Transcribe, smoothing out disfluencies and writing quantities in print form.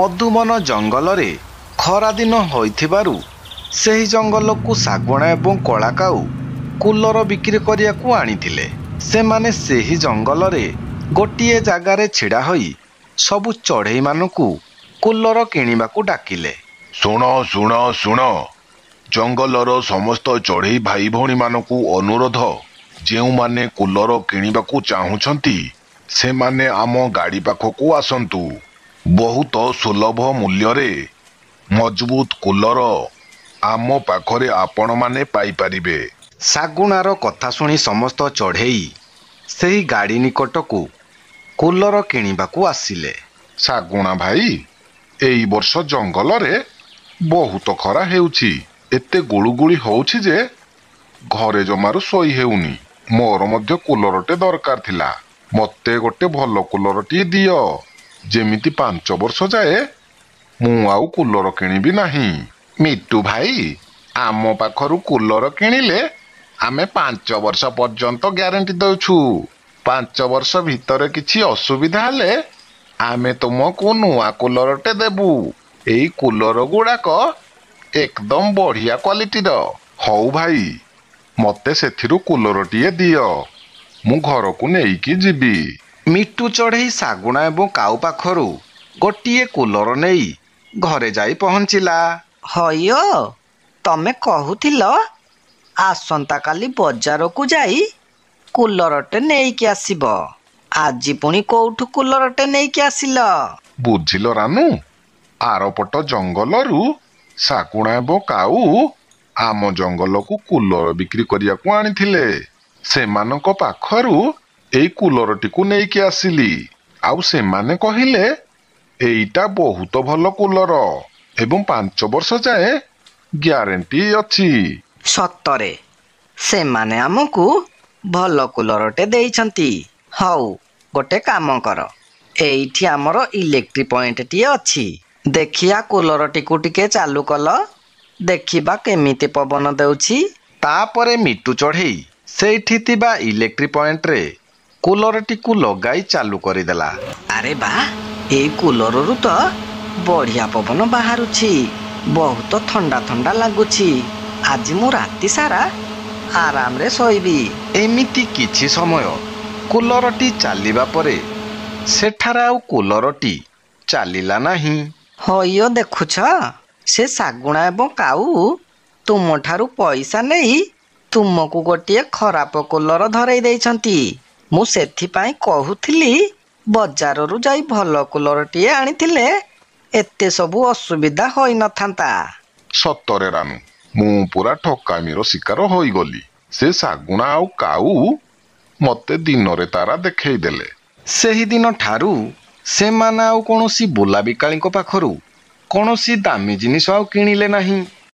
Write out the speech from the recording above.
ମଧୁବନ ଜଙ୍ଗଲରେ ଖରାଦିନ ହୋଇଥିବାରୁ ସେହି ଜଙ୍ଗଲକୁ ଶାଗୁଣା ଏବଂ କଳାକାଉ କୁଲର ବିକ୍ରି କରିବାକୁ ଆଣିଥିଲେ। ସେମାନେ ସେହି ଜଙ୍ଗଲରେ ଗୋଟିଏ ଜାଗାରେ ଛିଡ଼ା ହୋଇ ସବୁ ଚଢ଼େଇମାନଙ୍କୁ କୁଲର କିଣିବାକୁ ଡାକିଲେ। ଶୁଣ ଶୁଣ ଶୁଣ, ଜଙ୍ଗଲର ସମସ୍ତ ଚଢ଼େଇ ଭାଇ ଭଉଣୀମାନଙ୍କୁ ଅନୁରୋଧ, ଯେଉଁମାନେ କୁଲର କିଣିବାକୁ ଚାହୁଁଛନ୍ତି ସେମାନେ ଆମ ଗାଡ଼ି ପାଖକୁ ଆସନ୍ତୁ। ବହୁତ ସୁଲଭ ମୂଲ୍ୟରେ ମଜବୁତ କୁଲର ଆମ ପାଖରେ ଆପଣମାନେ ପାଇପାରିବେ। ଶାଗୁଣାର କଥା ଶୁଣି ସମସ୍ତ ଚଢ଼େଇ ସେହି ଗାଡ଼ି ନିକଟକୁ କୁଲର କିଣିବାକୁ ଆସିଲେ। ଶାଗୁଣା ଭାଇ, ଏଇ ବର୍ଷ ଜଙ୍ଗଲରେ ବହୁତ ଖରା ହେଉଛି। ଏତେ ଗୁଳୁଗୁଳି ହେଉଛି ଯେ ଘରେ ଜମାରୁ ଶୋଇ ହେଉନି। ମୋର ମଧ୍ୟ କୁଲରଟେ ଦରକାର ଥିଲା। ମୋତେ ଗୋଟେ ଭଲ କୁଲରଟିଏ ଦିଅ, ଯେମିତି 5 ବର୍ଷ ଯାଏ ମୁଁ ଆଉ କୁଲର କିଣିବି ନାହିଁ। ମିଟୁ ଭାଇ, ଆମ ପାଖରୁ କୁଲର କିଣିଲେ ଆମେ 5 ବର୍ଷ ପର୍ଯ୍ୟନ୍ତ ଗ୍ୟାରେଣ୍ଟି ଦେଉଛୁ। 5 ବର୍ଷ ଭିତରେ କିଛି ଅସୁବିଧା ହେଲେ ଆମେ ତୁମକୁ ନୂଆ କୁଲରଟେ ଦେବୁ। ଏଇ କୁଲର ଗୁଡ଼ାକ ଏକଦମ ବଢ଼ିଆ କ୍ୱାଲିଟିର। ହଉ ଭାଇ, ମୋତେ ସେଥିରୁ କୁଲରଟିଏ ଦିଅ, ମୁଁ ଘରକୁ ନେଇକି ଯିବି। ମିଟୁ ଚଢ଼େଇ ଶାଗୁଣା ଏବଂ କାଉ ପାଖରୁ ଗୋଟିଏ କୁଲର ନେଇ ଘରେ ଯାଇ ପହଞ୍ଚିଲା। ହଇଓ, ତମେ କହୁଥିଲ ଆସନ୍ତାକାଲି ବଜାରକୁ ଯାଇ କୁଲରଟେ ନେଇକି ଆସିବ, ଆଜି ପୁଣି କୋଉଠୁ କୁଲରଟେ ନେଇକି ଆସିଲ? ବୁଝିଲ ରାନୁ, ଆରପଟ ଜଙ୍ଗଲରୁ ଶାଗୁଣା ଏବଂ କାଉ ଆମ ଜଙ୍ଗଲକୁ କୁଲର ବିକ୍ରି କରିବାକୁ ଆଣିଥିଲେ। ସେମାନଙ୍କ ପାଖରୁ ଏଇ କୁଲରଟିକୁ ନେଇକି ଆସିଲି। ଆଉ ସେମାନେ କହିଲେ ଏଇଟା ବହୁତ ଭଲ କୁଲର ଏବଂ 5 ବର୍ଷ ଯାଏ ଗ୍ୟାରେଣ୍ଟି ଅଛି। ସତରେ ସେମାନେ ଆମକୁ ଭଲ କୁଲରଟେ ଦେଇଛନ୍ତି। ହଉ, ଗୋଟେ କାମ କର, ଏଇଠି ଆମର ଇଲେକ୍ଟ୍ରି ପଏଣ୍ଟଟିଏ ଅଛି, ଦେଖିଆ କୁଲରଟିକୁ ଟିକେ ଚାଲୁ କଲ, ଦେଖିବା କେମିତି ପବନ ଦେଉଛି। ତାପରେ ମିଟୁ ଚଢ଼େଇ ସେଇଠି ଥିବା ଇଲେକ୍ଟ୍ରି ପଏଣ୍ଟରେ କୁଲରଟିକୁ ଲଗାଇ ଚାଲୁ କରିଦେଲା। ଆରେ ବା, ଏଇ କୁଲରରୁ ତ ବଢ଼ିଆ ପବନ ବାହାରୁଛି, ବହୁତ ଥଣ୍ଡା ଥଣ୍ଡା ଲାଗୁଛି। ଆଜି ମୁଁ ରାତି ସାରା ଆରାମରେ ଶୋଇବି। ଏମିତି କିଛି ସମୟ କୁଲରଟି ଚାଲିବା ପରେ ସେଠାରେ ଆଉ କୁଲରଟି ଚାଲିଲା ନାହିଁ। ହଇଓ, ଦେଖୁଛ, ସେ ଶାଗୁଣା ଏବଂ କାଉ ତୁମଠାରୁ ପଇସା ନେଇ ତୁମକୁ ଗୋଟିଏ ଖରାପ କୁଲର ଧରେଇ ଦେଇଛନ୍ତି। ମୁଁ ସେଥିପାଇଁ କହୁଥିଲି ବଜାରରୁ ଯାଇ ଭଲ କୁଲରଟିଏ ଆଣିଥିଲେ ଏତେ ସବୁ ଅସୁବିଧା ହୋଇନଥାନ୍ତା। ସତରେ ରାନୁ, ମୁଁ ପୁରା ଠକାମିର ଶିକାର ହୋଇଗଲି। ସେ ଶାଗୁଣା ଆଉ କାଉ ମୋତେ ଦିନରେ ତାରା ଦେଖେଇଦେଲେ। ସେହିଦିନ ଠାରୁ ସେମାନେ ଆଉ କୌଣସି ବୁଲାବିକାଳିଙ୍କ ପାଖରୁ କୌଣସି ଦାମୀ ଜିନିଷ ଆଉ କିଣିଲେ ନାହିଁ।